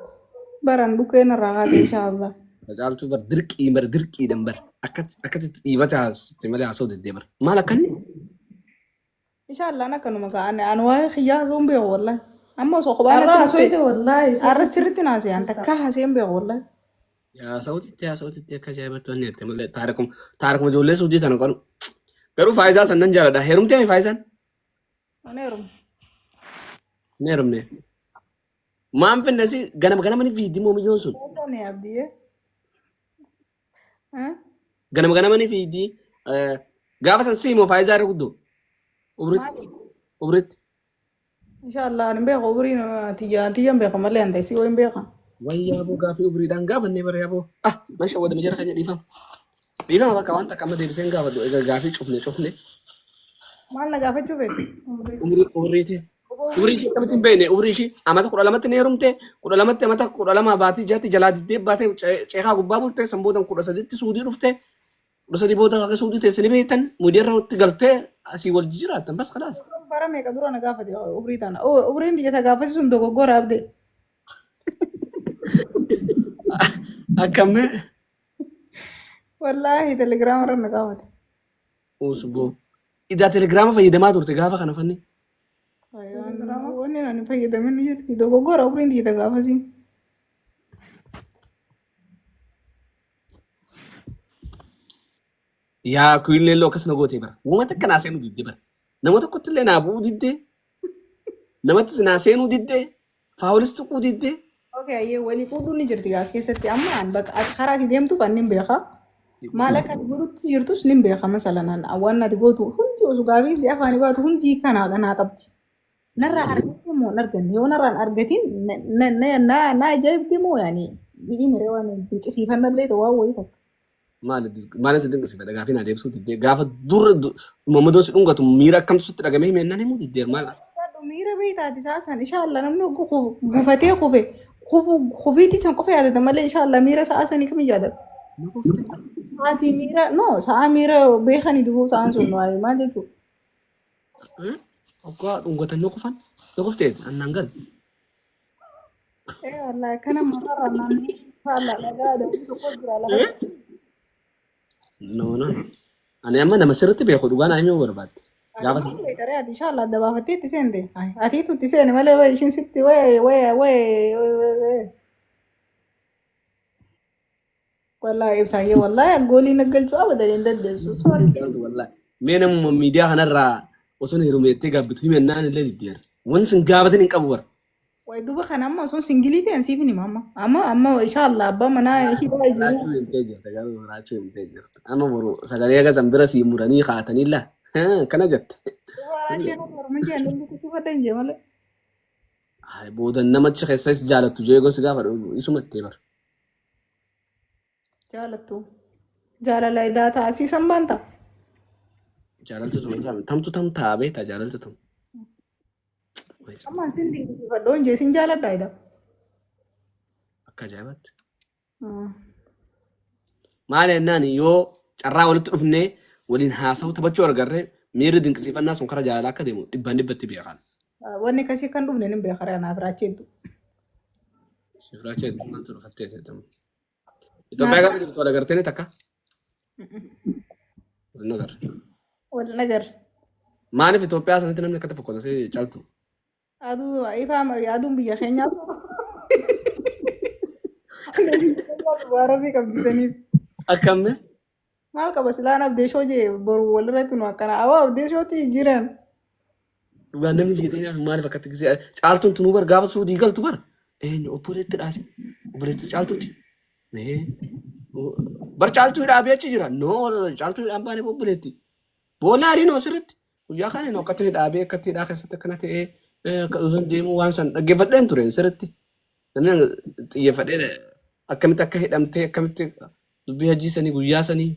Baran dhukkeen irraa haate inshaallah. Caaltuu bar dirqii bar dirqiidhan bar akkatti akkatti dhiibate haasite malee haasa'uu diddee bar. Maal akkanni? Inshaallah akkanuma ka'an an waa'ee xiyyaa haasa'uu hin beeku wallaahi. Amma osoo kophaa Har'a natti dhufte haasofte wallaahi har'a sirriitti. sirriitti naasee an takkaa haasa'ee hin beeku wallaahi. Yaa sa'uutitti yaa sa'uutitti akka ajaa'ibatti wanni jette malee taarikum taarikuma ijoollee suutii tana qanu. Garuu faayisaa san nan jaaladha. Heerumtee mi faayisaan? Ani heerume. Hin heerumne. Maan finne si ganama ganama ni fiiddi moo miyyoon sun? Ni abdiyyee. Ganama ganama ni fiiddi. Gaafa san sii moo faayisaa irra guddoo? Umritti. Maali? Umritti. Inshaallah ani hin beeku umriin tiyya tiyya hin beeku malee an ta'e si hin beeka. Wayyaa boo gaafii umriidhaan gaafannee bara yaaboo. Ah masha wadama jara keenya dhiifama. Dhiifama bakka waan takka amma deebisee hin gaafadhu. Egaa gaafii cufne cufne. Maal na gaafachuu feete? Umrii umriiti. Umrii ishee akkamitti hin beekne umrii ishee amata 12tti ni heerumte 12tti amata 12 baatii 6tti jalaa diddee baatee ceekaa gubbaa bulte san boodan 13tti suudii dhufte 13 booda akka suudii teesse ni beektan mudiirra itti galtee asii wal jiraattan bas kalaas. Bara meeqa dura na gaafate umrii tana. Umriin tiyya ta gaafate sun dogoggora abdee. Akkammee Wallaahi telegiraama irra na gaafate. usboo. Idaa telegiraama fayyadamaa turte gaafa kana fanni. Telegiraama. Wanni ani fayyadamin ni jirti dogoggora umriin tiyya ta gaafasiin. Yaa kuillee loo akkas na gootee bara. Uummata akka naa seenuu diddee bara. Nama tokkotti illee naa bu'uu diddee. Namattis naa seenuu diddee. Faawulis tuquu diddee. Okay, ayyee walii quudhuun ni jirti gaas keessatti amma an bakka ati karaa ati deemtuuf an nin beeka. Maal akka ati godhutti jirtus nin beeka masalan an waan ati gootu hundi osoo gaafii si afaanii baatu hundi kanaa kanaa qabdi. Narraa argatte moo hin arganne yoo narraa hin argatin na na na na ajaa'ibde moo yaani dhi'i miree waan dinqisiifannallee ta'u waan wayii takka. Maali maali si dinqisiifadha gaafii naa deebisuu diddee gaafa durra Muhammadoon si dhungatu miira akkamtu sitti dhagamee himennaan himuu diddee maal Gaadhu miira beektaati isaa san inshaallah namni gufatee kufe kufu kufiitii san qofa yaadata malee inshaallah miira sa'a sanii kam yaadata. na kufte. Haati miira no sa'a miira beekanii dubuu sa'aan sun waa'ee maal jechuudha. Hoggaa dhungatan na kufan na kuftee annaan gal. Eh wallahi kana matarra namni inshaallah dhagaa adamuu tokko jira lafa. No no. Ani amma nama sirriitti beeku dhugaa naa himuu barbaadde. Gaafa Maal sana. beektaree ati inshaallah adda baafattee itti seente. Atiitu itti seene malee wayi ishiin sitti wayi wayi wayi wayi. Wallahi ibsaayyee wallahi goolii naggalchuu abadan hin dandeessu. Sorry. Wallahi. Mee namuma miidiyaa kanarraa osoo hin heerumeettee gaabbitu himennaan illee diddeera. Wanti sin gaafatin hin qabu bara. Wayi duba kana amma osoo singilii ta'an siif hin hima amma. Amma amma inshaallah abbaa manaa hidhaa jiru. Raachuu himtee jirta garuu raachuu himtee jirta. Amma boru sagalee aga san bira sii muranii kaatanii laa. Kana jette. Duba raachee nama morma jee lolli kutuba danjee malee. Ay booda namachi keessas jaalattu jee gosi gaafa isumattee bara. Jaalattu. Jaalala idaa taasisan baanta. Jaalaltu tum tamtu tam taa beektaa jaalaltu tum. Amma sin dinqisiifadhu hin jee sin jaaladha idaa. Akka ajaa'ibaatti. Maal jennaan yoo carraa walitti dhufnee waliin haasa'uu taphachuu argarree miirri dinqisiifannaa sun karaa jaalalaa akka deemu dhibbaan dhibbatti beekan. Wanni akkasii kan dhufne nin beeka anaaf raachee hedduu. Sifraachee hedduu dhufattee jedhamu. Itoophiyaa gaafa jirtu wal agartee ni takka? Wal agarre. Wal agarre. Maaliif Itoophiyaa sanatti namni akkatti fokkotase caaltu? Aduu ifaa aduun biyya keenyaa Waarafii qabdisaniif. Akkamme? Maal qaba silaan abdeeshoo jee boru walirratti nu akkana awwa abdeeshooti jiran. Dhugaan namni biyya teenyaaf maaliif akkatti gisee caaltuun tunuu bar gaafa suudii galtu bar eenyu obboleetti dhaase obboleetti caaltuuti. Mee bar caaltuu hidhaa achi jira noo caaltuu hidhaan baane obboleetti. Boolla hariinoo sirriitti guyyaa kana noo akkatti hidhaabee akkatti hidhaa keessatti akkana ta'ee akka osoo deemuu waan san dhaggeeffadheen ture sirriitti. Namni xiyyeeffadhee akkamitti akka hidhamtee akkamitti dubbii hajii sanii guyyaa sanii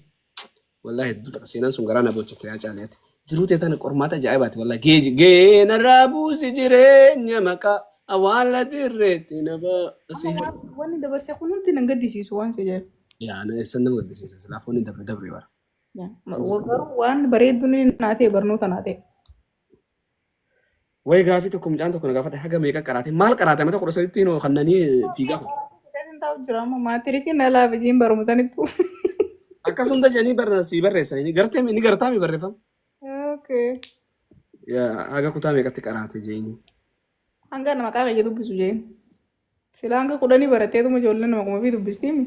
Wallahi hedduu takka seenaan sun garaa na bochifte yaa caaleeti. Jiruu tee tana qormaata ajaa'ibaati wallahi. Geeji geenarraa buusi jireenya maqaa awwaala dirreetti na baasi. Amma wanni dabarse kun hundi nan gaddisiisu waan si ajaa'ibu. Yaa na eessan nama gaddisiisa silaaf wanni dabre dabre bara. Garuu waan bareedduun naa ta'e barnoota naa ta'e. Wayi gaafii tokko mucaan tokko na gaafate haga meeqa qaraate maal qaraate mata 13tti hinoo kannanii fiigaa kun. Fitatiin taa'u jira amma maatirikiin na laafe jiin barumsanitti. Akkas hunda jedhanii barna sii barreessanii gartee ni gartaa mi barreeffama. Okay. Yaa haga kutaa meeqatti qaraate jeeni. Hanga nama maqaa kiyya dubbisu jeen. Sila hanga 10 baratteetuma ijoolleen nama kuma fi dubbistiimi.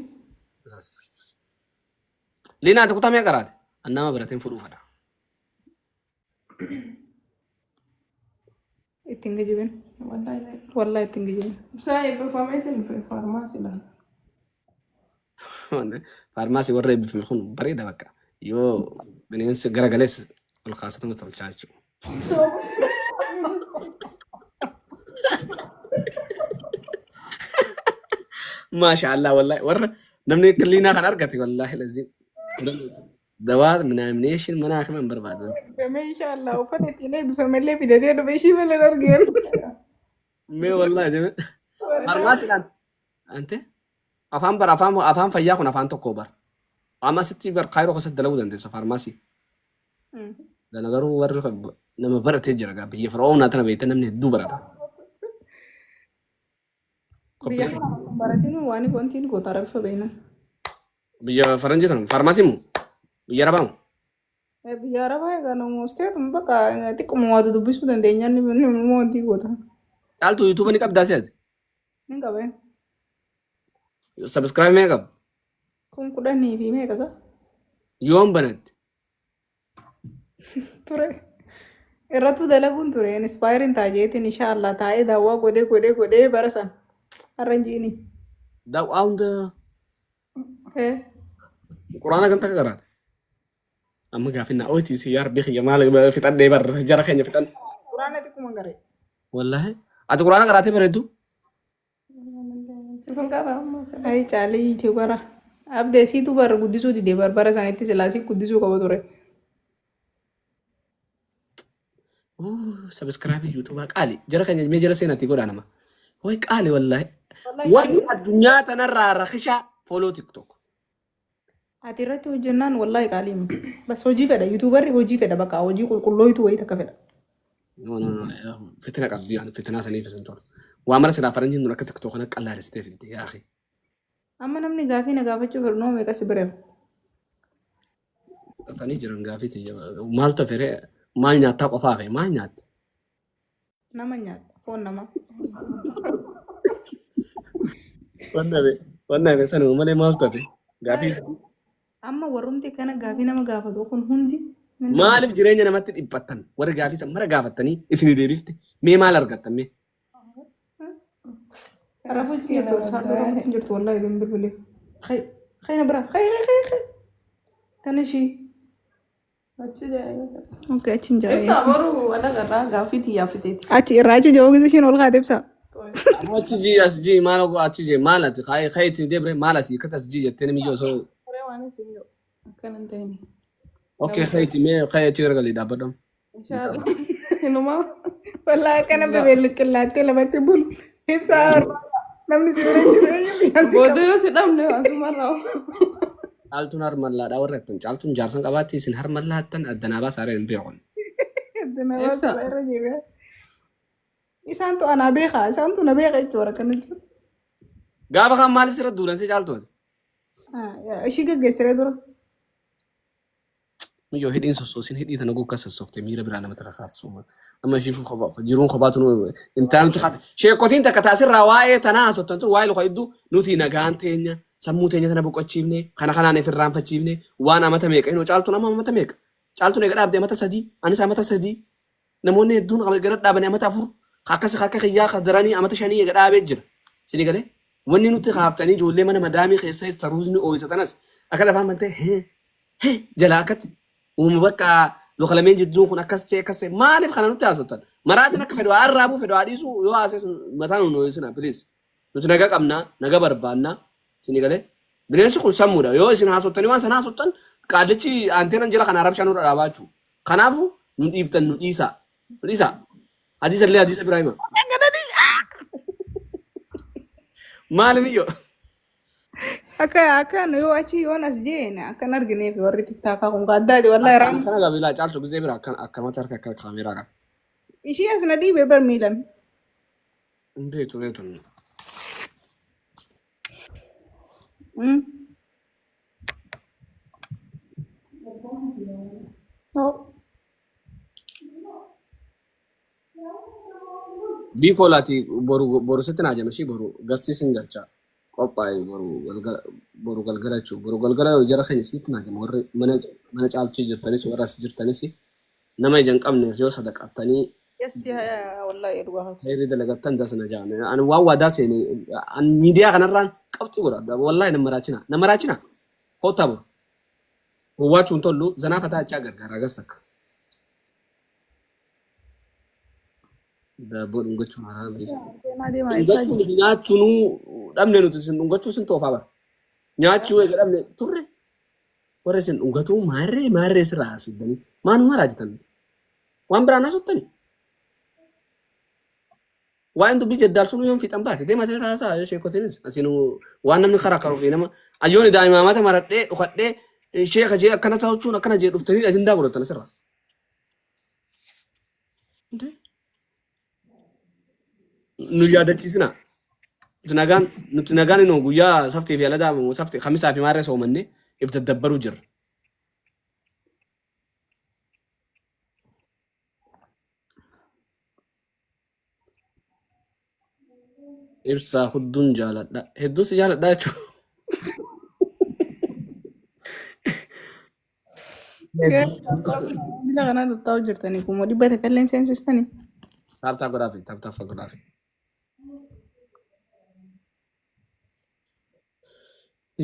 Liinaa ati kutaa meeqa qaraate? Annama barateen fudhuu fadha. Ittiin gijibin. Wallahi. Wallahi ittiin gijibin. Ibsaa eebbifameetiin dhufe faarmaasiidhaan. Faarmaasii warra eebbifame kun bareeda bakka. Yoo bineensi garagalees ol kaasatuma tolchaa jechuudha. Maasha Allah wallahi warra namni akka liinaa kan argate wallahi lazim. Dawaa minaamination mana akima hin barbaadu. Eebbifamee inshallah uffata ittiin eebbifamellee fidatee dhufe ishii malee hin argeen. Mee wallahi jeme. Faarmaasiidhaan ante afaan bara afaan fayyaa kun afaan tokko bara. Amma asitti bar kaayiroo keessatti dalaguu dandeessa faarmaasii. Dana garuu warri nama baratee jira gaa biyya fir'oonaa tana beekte namni hedduu barata. Biyya kana kan baratiin waan wantiin goota arabifa beekna. Biyya faranjii tana faarmaasii moo biyya arabaa moo? Biyya arabaa egaa namoota bakka xiqquma waa dubbisuu dandeenya inni immoo wantii goota. Caaltuu yuutuuba ni qabdaa si'ati? Ni qabeen. Sabiskiraayib meeqa qaba? 10,000 fi meeqa isa? Yoom banatte? Ture. Irrattuu dalaguun ture. Inspaayirin taajeetiin inshaallah taa'ee daawwaa godhee godhee godhee bara san. Har'a hin jiini. Daawwaa hunda quraana kan takka qaraate. Amma gaafii naa ootii si yaa rabbi kiyya maal fixadhee barra jara keenya fixan. Quraana xiqquma garee. Wallahi ati quraana qaraatee bareeddu? Sifin qara amma. Ayi caalee yuutuubara. Abdee siitu bara guddisuu didee barbara sanitti silaasii guddisuu qaba ture. Sabiskiraabii yuutuubaa qaali. Jara keenya mee jala seenaatti godhaa nama. Way qaali wallahi. Wanni addunyaa tanarraa rakishaa fooloo tiktok. Ati irratti hojjennaan wallahi qaalii miti. Bas hojii fedha yuutuubarri hojii fedha bakka hojii qulqullooytu wayii takka fedha. No no no fitina qabdi yaani fitinaa saniif isin tolu. Waa mara silaa faranjiin tun akka tiktok kana qallaalistee fidde yaa akhi. Amma namni gaafii na gaafachuu fedhu nama meeqa si bira jira? Fixatanii jiran gaafii tiyya. Maaltu hafe ree? Maal nyaattaa qofaa hafe? Maal nyaatta? Nama nyaata foon namaa. Wanni hafe wanni hafe sanuma malee maaltu hafe? Gaafii Amma warrumti kana gaafii nama gaafatu kun hundi min maaliif jireenya namatti dhiphattan? Warri gaafii san mara gaafattanii isinii deebifte mee maal argattan mee? Rafuu jirtu saartuu rafuutti jirtu wallahi isin bilbilee. Khay khay na bira khay khay khay khay. Tana ishii. Achi jaa. Okay achi hin jaa. Ibsaa boruu walagarraa gaaffii tiyyaa fiteeti. Achi irraa achi jiru ishiin ol kaate ibsaa. Ammoo achi jii as jii maal ogoo achi jee maal ati khayi khayi itti deebre maal asii akkas as jii jettee namni osoo Saree waan isin jedhu akkana hin ta'ini. okay khayi itti mee khayi achi garagalii dhaabbadhu. Inshallah. Inumaa. Wallahi akkana bebeelliqillaattee lafatti bul. Ibsaa barbaada. Namni si bira hin jiru eenyu bishaan si qaba. Booda yoo si dhabne asumarraa. Caaltuun harmallaadhaa warra jettan caaltuun jaarsan qabaatti isin harmallaattan addanaa baasaa hin beekun. Addana Ibsa. baasuu irra jeebi'a. Isaantu anaa beekaa isaantu na beeka jechuudha akkana jechuudha. Gaafa kan maaliif sirra duulan si caaltuun? Ishii gaggeessiree dura. Miyyoo hidhiin sossoosin hidhii tana gokka sossoofte miira biraa namatti kakaafsu. Amma ishii jiruun kophaatu nu intaantu haati. Sheekotiin takka taasirraa waa'ee tanaa haasoftan tun waa'ee luka hedduu nuti nagaan teenya sammuu teenya tana boqochiifne kana kanaan if irraanfachiifne waan amata meeqa hinoo caaltuun amma amata meeqa caaltuun eega dhaabde amata 3 anis amata 3 namoonni hedduun gara dhaabanii amata 4 akkas akka kiyyaa kadaranii amata 5 eega dhaabee jira. Sini galee wanni nuti kaaftanii ijoollee mana madaamii keessa saruusni ooyisa tanas akka lafaan bantee hee hee jalaa akkatti uuma bakka luka lameen jidduun kun akkas ta'e akkas ta'e maaliif kana nutti haasoftan maraatiin akka fedhu haa raabuu fedhu haa dhiisuu yoo haasees mataan nu ooyisina please nuti naga qabnaa naga barbaannaa sini galee bineensi kun sammuudha yoo isin haasoftanii waan sana haasoftan Qaallichi anteenan jala kana arabshaa nurra dhaabaa jechuudha. Kanaafuu nu dhiiftan nu dhiisaa. Nu dhiisaa. Hadiisa illee hadiisa biraa hima. Maaliif iyyoo? Akka akka nu yoo achi yoon as jeen akka hin argineef warri tiktaakaa kun addaati wallahi Harkaan raam. akkana gabilaa caaltu gisee bira akkan akkamatti harka akka kaameeraa qaba. Ishii as na dhiibee bar miilan. Hin beektu beektu. Biikoolaati boru boru sitti naa jema ishii boru gastii sin galcha qophaa'e boru galgala boru galgala jechuudha. Boru galgala yoo jara keenya sitti naa jema warri mana mana caaltuu jirtanis warra as jirtanis nama ija hin qabneef yoo sadaqattanii Yes, yaa wallahi dhugaa. Heerri dalagattan das na jaame. Ani waan waadaa seene ani miidiyaa kanarraan qabxii godha. Wallahi nama maraachina. Nama maraachina. Kottaa boru. Gowwaachuun tollu zanaa fataa jechaa gargaara gas takka. Daabboo dhungachuun haraam beeku. Deemaa deemaa ibsaa Dhungachuu jira. miti nyaachunuu dhabne nuti isin dhungachuu isin toofaa bara. Nyaachuu eega dhabne turre warra isin dhungatuu maarree maarree sirraa haasofdanii maanuma raajitan. Waan biraan haasoftanii. Waa'een dubbii jeddaalsuun yoon fiixan baate deemaa isin irraa haasaa sheekotiinis asinuu waan namni karaa karuu fi nama ayyooni daa'imaamata maradhee dhukadhee sheeka jee akkana ta'uchuun akkana jee dhuftanii ajandaa godhatan asirra. Nu yaadachiisina. Nuti nagaan nuti nagaan inuu guyyaa saftii fi aladaa saftii kamisaa fi maarree soomanne if daddabbaruu jirra. Ibsaa hudduun jaaladha. Hedduun si jaaladha jechuudha. Bila kanaa tattaa'u jirtanii kuma dhibba takka illee seensistanii. Taaptaa godhaafi taaptaa godhaafi.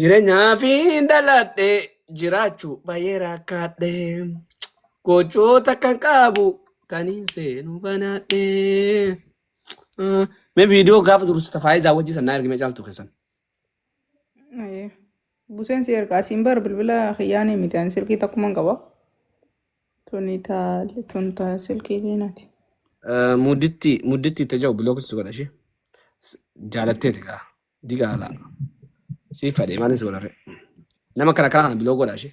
Jireenyaa fi dhaladhe jiraachuu baay'ee rakkadhe. Gochoota kan qabu taniin seenuu banadhe. Mee viidiyoo gaafa dursi faayidaa wajji sanaa ergime caaltu keessan. Buseen si ergaa siin bar bilbila xiyyaanii miti ani silkii takkuman qaba. Tuni taa tun taa silkii diinaati. Mudditti mudditti itti jiru bilookus godha ishee. Jaalatteeti gaa. Digaala. Sii fadhee maalis godhare. Nama kana kana kana biloo godha ishee.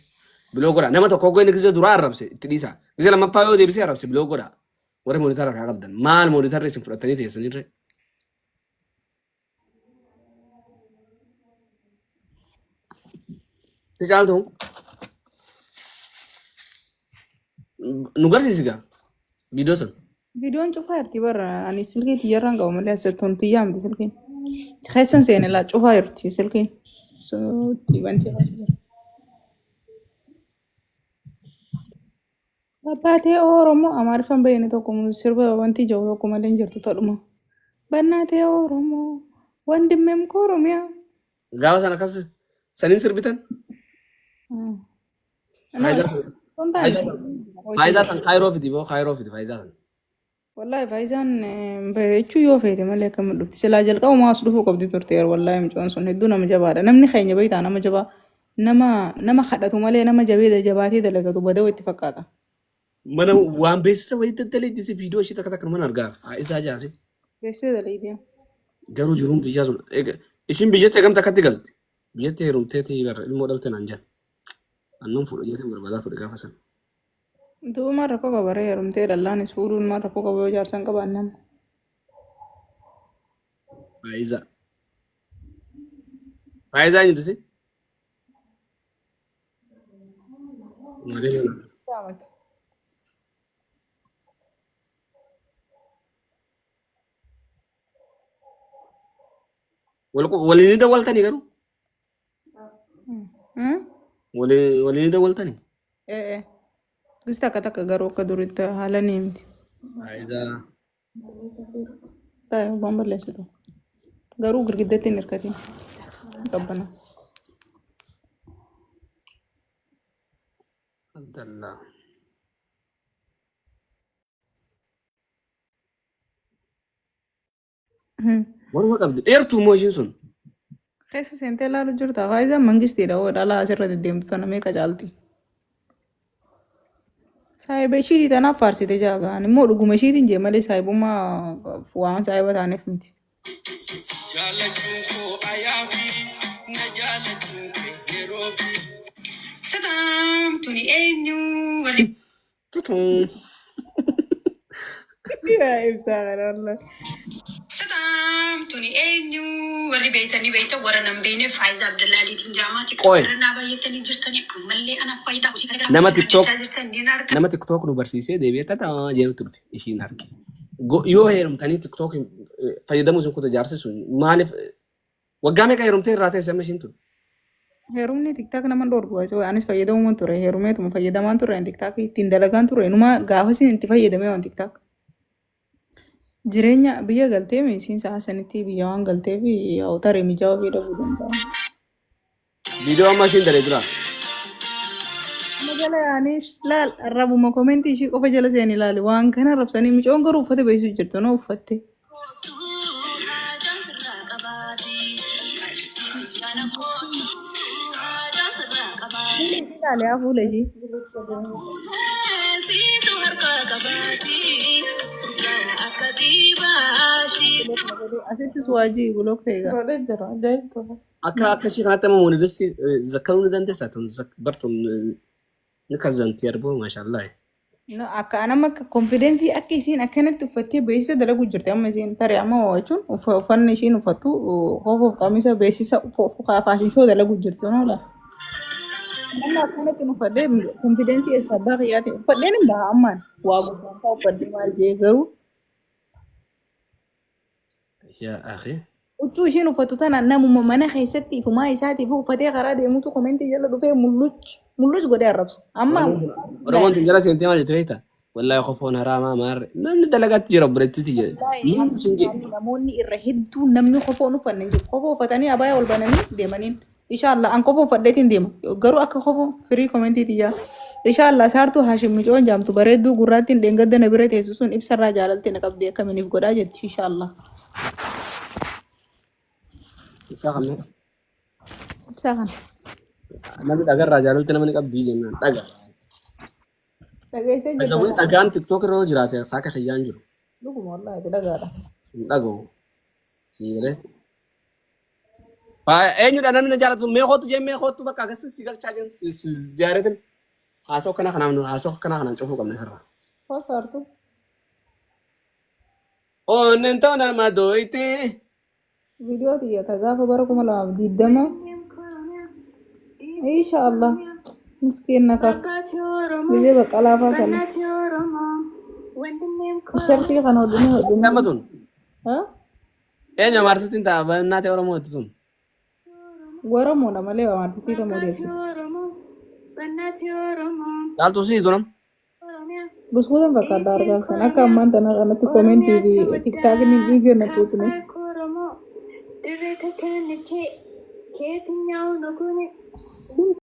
Biloo godha. Nama tokko goonni gisee duraa arrabse itti dhiisa. Gisee lammaffaa yoo deebisee arrabse biloo godha. Warri moonitara harkaa qabdan. Maal moonitarri isin fudhatanii teessanirre? Si caaltu nu garsiisi gaa viidiyoo sana. Viidiyoon cufaa jirti bara ani silkii tiyyarraan qaba malee as tun tiyyaa miti silkiin. Keessan seene laa cufaa jirti silkiin. So itti wanti keessa jira. Abbaatee Oromoo Amaariffaan bayyane tokko sirba wanti jiru tokko malee hin jirtu tadhuma. Bannaatee Oromoo wandimmeem koo Oromiyaa. Gaafa sana akkas saniin sirbitan. Faayidaa Sometimes. faayidaa san kaayiroo fidi boo kaayiroo fidi faayidaa san. Wallahi faayidaan jechuu yoo feete malee akkam dhufti. Silaa jalqabumaa as dhufuu qabdi turte yeroo wallahi mucaan sun hedduu nama jabaadha. Namni keenya beektaa nama jabaa nama nama kadhatu malee nama jabee jabaatee dalagatu badawoo itti fakkaata. Mana waan beeksisa wayii daddalee jise viidiyoo ishee takka takka mana argaa faayisaa jaase. Beeksisa dalagiidha. Garuu jiruun biyyaa sun ishiin biyyatti eegamte akkatti galti. Biyyatti heerumteetii barra ilmoo dhalte naan jedhan. Annan fuudha jeetiin barbaadaa ture gaafa sana. Duuba maal rakkoo qaba ree heerumtee dhallaanis fuudhuun maal rakkoo qaba yoo jaarsa hin qabaanne amma. Faayisaa. Faayisaa eenyutu si? Malee mana. Daamati. Waliin ni dawwaltanii garuu? Waliin ni dawwaltanii? Ee. Gis takka takka garuu akka duriitti haala ni miti. Faayidaa. Taa'ee waan balleessitu. Garuu girgiddatti hin hirkatin. Qabbana. Abdallaa. Morma qabdi. Dheertuu immoo ishiin sun. Keessa seentee ilaalu jirta. Faayidaan mangistiidha. Hoo dhalaa asirra deddeemtu tana meeqa caalti? Saahiba ishiitii tanaaf faarsite jaagaan immoo dhuguma ishiitiin jee malee saahibummaa waan saahiba taaneef miti. Jaalachuun koo ayaafi na jaalachuun kee yeroofi. Tataam tuni eenyu warri Tutuun. Yaa ibsaa kana wallahi. Tataam tuni eenyu warri beeytanii beeytan warra nan beeyne Faayiza Abdallaaliitiin jaamaa Qoy. TikTok irra naa baay'atanii jirtanii ammallee ana faayidaa hojii kana Nama isin TikTok hojjechaa jirtan ni arga. nama TikTok nu barsiisee deebi'ee tataa jedhutu dhufe ishiin arge. Yoo heerumtanii TikTok fayyadamuu isin kuta jaarsi sun maaliif waggaa meeqa heerumtee irraa teesse amma ishiin tun? Heerumni TikTok nama dhorku anis fayyadamuun ture heerumeetuma fayyadamaan ture TikTok ittiin dalagaan ture numa gaafa isin itti fayyadamee waan TikTok. Jireenya biyya galtee isiin sa'a sanitti biyya waan galteef yaa'u tarii mijaa'uu fi dhabuu danda'a. Viidiyoo amma ishiin daree jira. Amma jala yaa'anii laal arrabuma komentii ishii qofa jala seeni ilaali waan kana arrabsanii micoon garuu uffata beeksisuu jirtu noo uffatte. Fuula ishii ilaali haa fuula ishii. Asittis waajii bulook ta'e gaa. Godhee jira ajaa'ibtu. Akka ishii kanatti amma moonidessi zakkaruu ni dandeessaa tun bartuun ni kazzanti arboo maashaallah. No, akka anama akka konfidensii akka isiin akkanatti uffattee beeksisa dalaguu jirti amma isiin tarii amma jechuun uffanni isiin uffattu hoofuuf qamisa beeksisa fashion show dalaguu jirti no laa. Namni akkanatti uffadhee konfidensii eessa abbaa kiyyaati uffadheen hin baha ammaan waa gubbaan fa'aa uffadhee maal jee garuu Yaa akhi. huccuu ishiin uffattu tana namuma mana keessatti ifumaa isaatiif uffatee karaa deemutu komentii jala dhufee mulluch mulluch godhee arrabsa. Amma Oromoon tun jala seentee maal jette beektaa? Wallaahi qofoon haraamaa maarre. Namni dalagaatti jira obboleettiiti jedhe. Wallahi Maaltu sin jedhe? namoonni irra hedduu namni kofoon uffanne hin jiru. Kofoo uffatanii abaaya ol bananii deemaniin. Inshaallah an kofoo uffadheetiin deema. Garuu akka kofoo firii komentiiti jaa. Inshaallah saartuu Haashim micoon jaamtu bareedduu gurraattiin dheengadda na bira teessu sun ibsarraa jaalalti na qabdee akkaminiif godhaa jetti inshaallah. Ibsaa kamne. Ibsaa kana. Namni dhagarraa jaalalti nama ni qabdii jennaan dhagaa. Dhageessee jirta Dhagawwan kaa? dhagaan TikTok irra yoo jiraate akka kiyyaan jiru. Dhuguma wallahi ati dhagaadha. Hin dhaga'u. Siiree. Eenyudha namni na jaalatu mee kootu jee mee kootu bakka akkasii si galchaa jiran si ziyaaretin. Haasoo kana kanaan haasoo kana kanaan cufuu qabna irraa. Koo saartuu? Onneen toona madooyitee. Viidiyoo xiyyaata gaafa bara 2020. Inshaallah. Miskiin na kakka. Biyya baqqalaa fa'aa sana. Shartii kana hodhine hodhine. Amma tun Ha? eenyu amaartittiin ta'a bannaatee Oromooti tun. Oromoodha malee amaartittii ta'uu deessi. Caaltuu sii tunam. Buskuutan fakkaata argaa sana akka ammaan tana kanatti komentii fi tiktaakni dhiiga na tuutne.